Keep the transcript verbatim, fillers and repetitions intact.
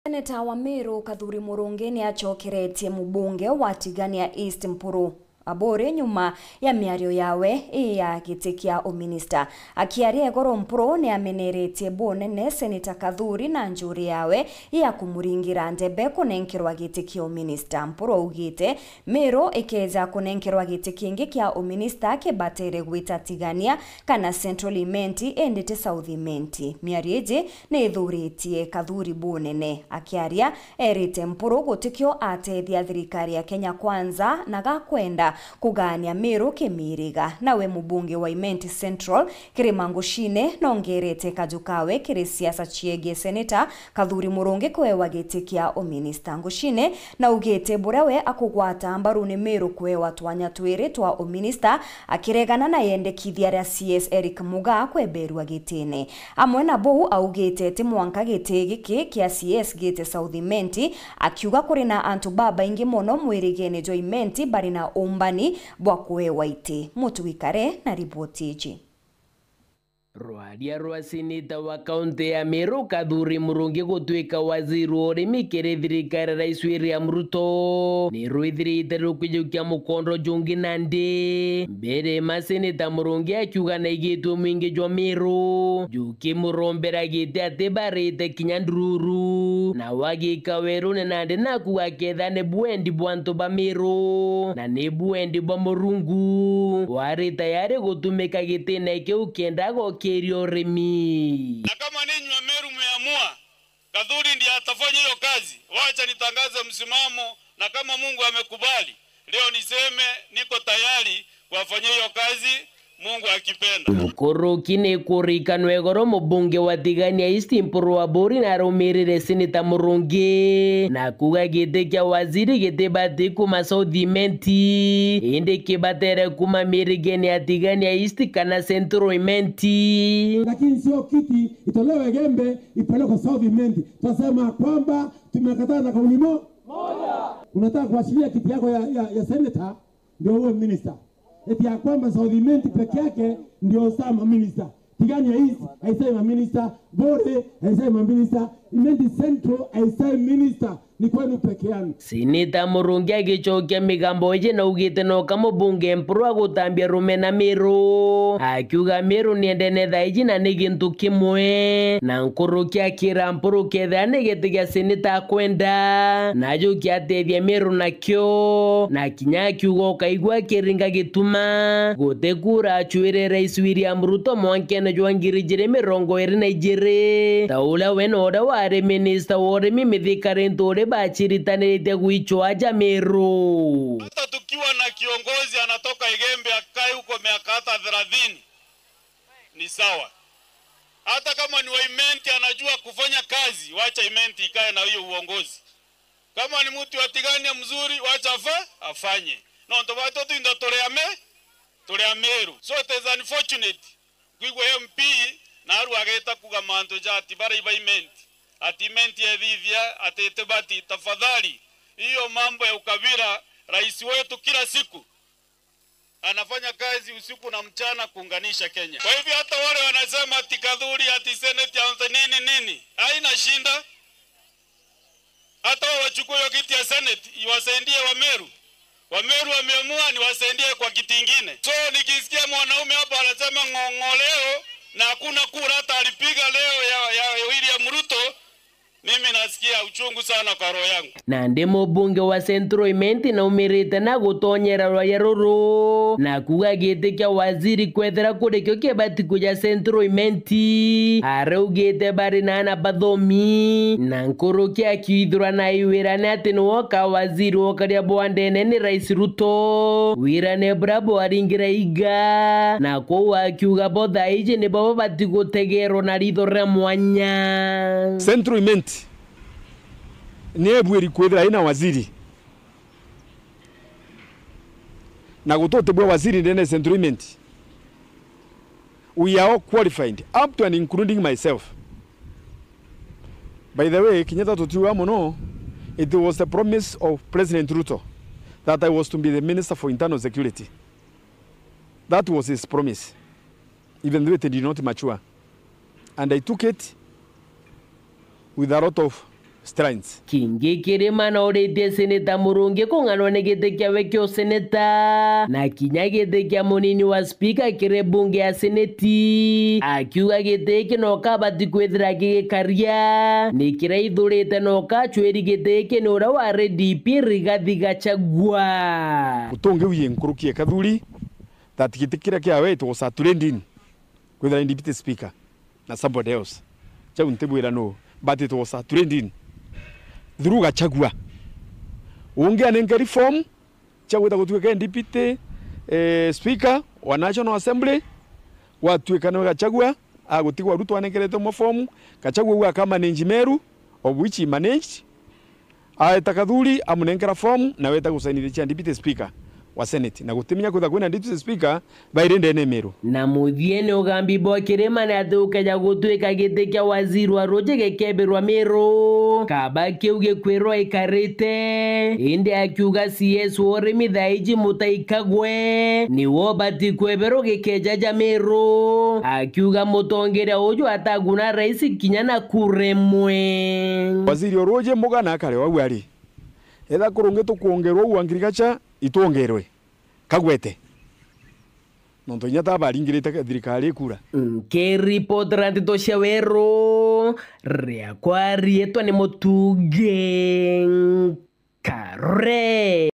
Seneta wa Meru Kathuri Murungi ni acokeretie mubunge wa Tigania East Mpuru Aburi nyuma ya miario yawe ii ya giti kia uminista. Akiaria igoro, Mpuru ni ameneretie bunene Seneta Kathuri na njuri yawe ya kumuringira ndebe kunenkerwa giti kia uminista. Mpuru augite Meru ikeeja kunenkerwa giti kingi kia uminista kibatere gwita Tigania kana Central Imenti, indi ti South Imenti. Miario iji ni ithuritie Kathuri bunene. Akiaria, erite Mpuru gutikio atethia thirikari ya Kenya Kwanza na gakwenda kugaania Meru kimiriga. Nawe mubunge wa Imenti Central, Kirima Ngucine, nongerete kaju kawe kiri siasa ciegie Seneta Kathuri Murungi kwewa giti kia uminista. Ngucine naugite buria we akugwata mbaru ni Meru kwewa twanya twiri twa uminista, akiregana na yendekithia ria C S Eric Mugaa kweberua gitine. Amwe na buu, augite ti mwanka giti giki kia C S gite South Imenti, akiuga kuri na antu babaingi mono mwirigene jwa Imenti bari na umbani bwa kuewa iti. Mutu wikare na riboti iji. Rwaria rwa seneta wa kaunti ya Meru Kathuri Murungi gutwika waziri wa urimi kiri thirikari ya Rais William Ruto ni rwithirite rukwijukia mukondo jungi nandi. Mbere ma seneta Murungi akiuga naigitwe mwingi jwa Meru jukimurombera giti ati barite kinya ndururu, na wagika werune nandi naku akethira ni bwendi bwa antu ba Meru na ni bwendi bwa Murungu, wari tayari gutumika gitine kiu kenda gokiria urimi. Na kama ninyi wa Meru mmeamua, Kathuri ndiye atafanya hiyo kazi, wacha nitangaze msimamo, na kama Mungu amekubali, leo niseme niko tayari kuwafanyia hiyo kazi, Mungu akipenda. Nkuruki ni kurikanwa igoro mubunge wa Tigania East Mpuru Aburi na arumirire seneta Murungi na kuuga giti kia waziri gitibati kuma South Imenti, indi kibatere kuma mirigene ya Tigania East kana Central Imenti. Lakini sio kiti itolewe Igembe ipelekwe South Imenti. Twasema kwamba tumekataa na kauli mo-, moja. Unataka kuachilia kiti yako ya, ya, ya senator ndio uwe minister. Eti ya kwamba South Imenti peke yake ndio saa maminista. Tigania East haisai maminista, Bore haisai maminista, Imenti Central haisai minister, ni kwenu peke yenu. Seneta Murungi agicokia migambo iji naugite noka mubunge Mpuru agutambia rumena Meru, akiuga Meru niendene thaa iji na ni gintu kimwe, na nkuruki akira Mpuru kethira ni giti gia seneta akwenda, najuki atethia Meru nakio, na kinya akiuga ukaigua akiringa gituma, guti kura acuire Rais William Ruto mwankene jwa ngiri ijiri mirongo iri na ijiri, ta uria we na uria wari minista wa urimi Mithika Linturi baciritaniritie gwicwa aja Meru. Hata tukiwa na kiongozi anatoka Igembe akae huko miaka hata thelathini, ni sawa. Hata kama ni wa Imenti anajua kufanya kazi, wacha Imenti ikae na hiyo uongozi. Kama ni mtu wa Tigania mzuri, wacha afa-, afanye. Nontu baitu twinthe turi a Me-, turi a Meru. So it is unfortunate kwigua M P naarua ageta kuuga mantu ja ati baria iba Imenti, ati Imenti ethithia, ati itibati. Tafadhali, hiyo mambo ya ukabila, rais wetu kila siku anafanya kazi usiku na mchana kuunganisha Kenya. Kwa hivyo hata wale wanasema ati Kathuri, ati senate ya nini nini, haina shinda. Hata wao wachukue hiyo kiti ya senate, iwasaidie Wameru. Wameru wameamua, ni wasaidie kwa kiti ingine. So nikisikia mwanaume hapa anasema ng'ong'o leo na hakuna kura hata alipiga leo ya, ya William Ruto, mimi nasikia uchungu sana kwa roho yangu. Nandi mubunge wa Central Imenti naumirite na gutonyera rwaya ruru na kuuga giti kia waziri kwethira kuri kio kibati kuja Central Imenti. Araugite bari na ana bathomi na nkuruki akiithirwa na aiwirane ati niwe uka waziri wa ukaria bwa ndene ni Rais Ruto. Wirane buria bwaringira iga na kwou akiuga bo thaa iji nibo babati gutegerwa na ritho ria mwanya. Central Imenti ni ebuiri kwithira ina waziri. Na gututi bwa waziri ndene Central Imenti. We are all qualified, up to and including myself. By the way, kinya ta tutiuga mono, it was the promise of President Ruto that I was to be the Minister for Internal Security. That was his promise, even though it did not mature. And I took it with a lot of Strines. Kingi Kirima noritie Seneta Murungi kung'anwa ni giti kiawe kia useneta na kinya giti kia munini wa spika kiri bunge ya Seneti, akiuga giti giki no kabati kwithira gigikaria ni kiria ithurite no kacwiri giti giki ni uria wa R D P Rigathi Gachagua. Gutungi uye nkuruki ya Kathuri that giti kiria kiawe it was a trending kwithira ni deputy speaker na somebody else. Jau ntibwira no, but it was a trending through Gachagua. Ungi anenkeri form cia gwita gutuika deputy, eh, speaker wa National Assembly, gwatuika niwe Gachagua agutigwa Ruto anenkerete umwe form, Gachagua uu akamanage Meru, of which he managed. Aeta Kathuri, amunenkera form, na weta gusainithia cia deputy speaker wa Senate. Na gutimenya kwitha kwina deputy speaker bairi ndene Meru. Na muthie ni ugambi bwa Kirima ni ati ukeja gutuika giti kia waziri wa ruji gikebirwa Meru, kaba kiu gikwirwa ikarite. Indi akiuga C S wa urimi thaiji Mutahi Kagwe niwe ubati kweberwa gikeja ja Meru, akiuga mutongeria uju ataguna rais kinya na kura imwe. Waziri o ruji Muga na akare wau ari. Etha kurungi tukwongerwa uu agriculture, itwongerwe. Kagwete. Nontu inya ta baringirite thirikari ikura. Nkiripotera nteto cia weru, riakwa riitwa ni Mutungi Nkare.